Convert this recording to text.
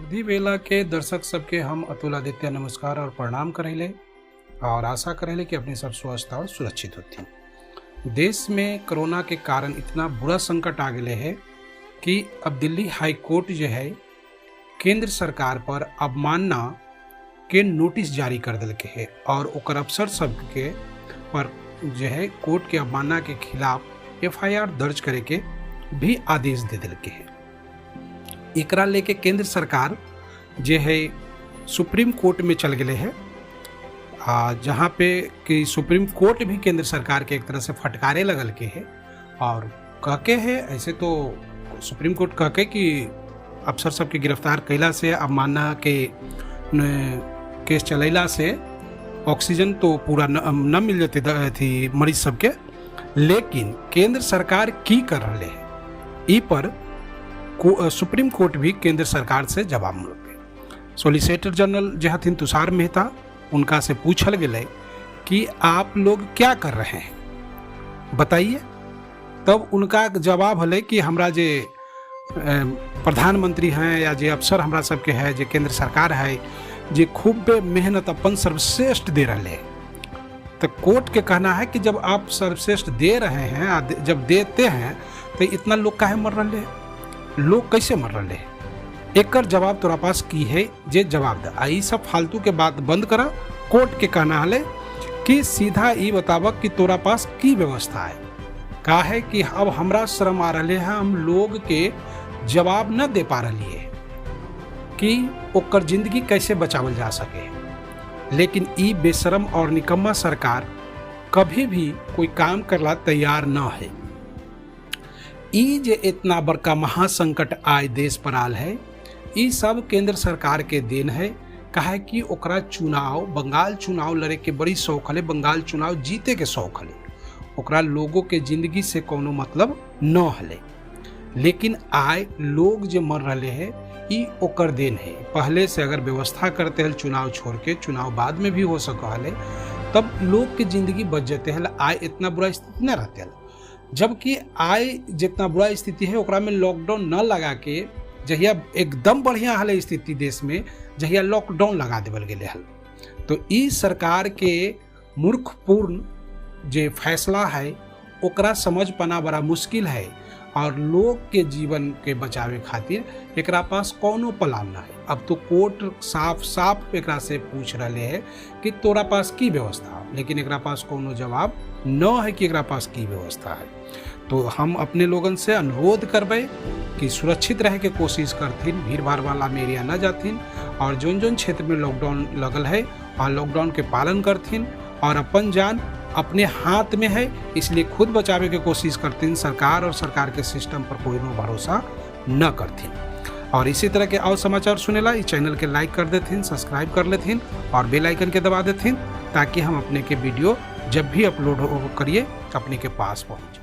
अवधि बेला के दर्शक सबके हम अतुल आदित्य नमस्कार और प्रणाम करेले और आशा करेले कि अपने सब स्वस्थ और सुरक्षित होती। देश में कोरोना के कारण इतना बुरा संकट आ गए है कि अब दिल्ली हाई कोर्ट जो है केंद्र सरकार पर अवमानना के नोटिस जारी कर दिल है और ओकर अफसर सबके पर जो है कोर्ट के अवमानना के खिलाफ एफआईआर दर्ज करे के भी आदेश दे दिल के है। एकरा लेके केंद्र सरकार जे है सुप्रीम कोर्ट में चल गए है, आ जहाँ पे कि सुप्रीम कोर्ट भी केंद्र सरकार के एक तरह से फटकारे लगल के है और कह के है, ऐसे तो सुप्रीम कोर्ट कह के कि अफसर सबके गिरफ्तार कैला से अवमानना के केस चलैला से ऑक्सीजन तो पूरा न मिल जते अथी मरीज सबके, लेकिन केंद्र सरकार की कर रहे है ई पर सुप्रीम कोर्ट भी केंद्र सरकार से जवाब मांगलकै। सॉलिसिटर जनरल जे हथिन तुषार मेहता, उनका से पूछल गेलै कि आप लोग क्या कर रहे हैं बताइए। तब उनका जवाब हलै कि हमरा जे प्रधानमंत्री हैं या जे अफसर हमरा सबके है, जे केंद्र सरकार है, जे खूब मेहनत अपन सर्वश्रेष्ठ दे रहे है। तो कोर्ट के कहना है कि जब आप सर्वश्रेष्ठ दे रहे हैं, जब देते हैं तो इतना लोग काहे मर रहे हैं, लोग कैसे मर रहे हैं, एकर जवाब तोरा पास की है जे जवाब दे। आ ई सब फालतू के बात बंद करा। कोर्ट के कहना हले कि सीधा ई बताबक कि तोरा पास की व्यवस्था है, का है कि अब हमरा शर्म आ रहे है, हम लोग के जवाब न दे पा रही है कि ओकर जिंदगी कैसे बचावल जा सके। लेकिन ई बेशरम और निकम्मा सरकार कभी भी कोई काम करला तैयार न है। ई जे इतना बड़का महासंकट आय देश पर आल है, ई सब केंद्र सरकार के देन है। काहे कि ओकरा चुनाव, बंगाल चुनाव लड़े के बड़ी शौक हले, बंगाल चुनाव जीते के शौक हले, ओकरा लोगों के जिंदगी से कोनो मतलब न हले। लेकिन आय लोग जो मर रहे हैं ई ओकर देन है। पहले से अगर व्यवस्था करते हल चुनाव छोड़ के, चुनाव बाद में भी हो सक हले, तब लोग के जिंदगी बच जाते हल, आय इतना बुरा स्थिति न रहते हल। जबकि आय जितना बुरा स्थिति है ओकरा में लॉकडाउन न लगा के, जहिया एकदम बढ़िया हले स्थिति देश में, जहिया लॉकडाउन लगा देवल गेले हल। तो ई सरकार के मूर्खपूर्ण जे फैसला है ओकरा समझ पाना बड़ा मुश्किल है और लोग के जीवन के बचावे खातिर एकरा पास कोनो प्लान ना है। अब तो कोर्ट साफ साफ एकरा से पूछ रहे है कि तोरा पास की व्यवस्था, लेकिन एकरा पास कोनो जवाब न है कि एकरा पास की व्यवस्था है। तो हम अपने लोगन से अनुरोध करबै कि सुरक्षित रहे के कोशिश करथिन, भीड़ भाड़ वाला में एरिया न जाथिन और जोन जोन क्षेत्र में लॉकडाउन लगल है और लॉकडाउन के पालन करथिन और अपन जान अपने हाथ में है इसलिए खुद बचावे के कोशिश करथिन, सरकार और सरकार के सिस्टम पर कोई नो भरोसा न करथिन। और इसी तरह के और समाचार सुनेला इस चैनल के लाइक कर देथिन, सब्सक्राइब कर लेथिन और बेल आइकन के दबा देथिन ताकि हम अपने के वीडियो जब भी अपलोड हो करिए अपने के पास पहुँच।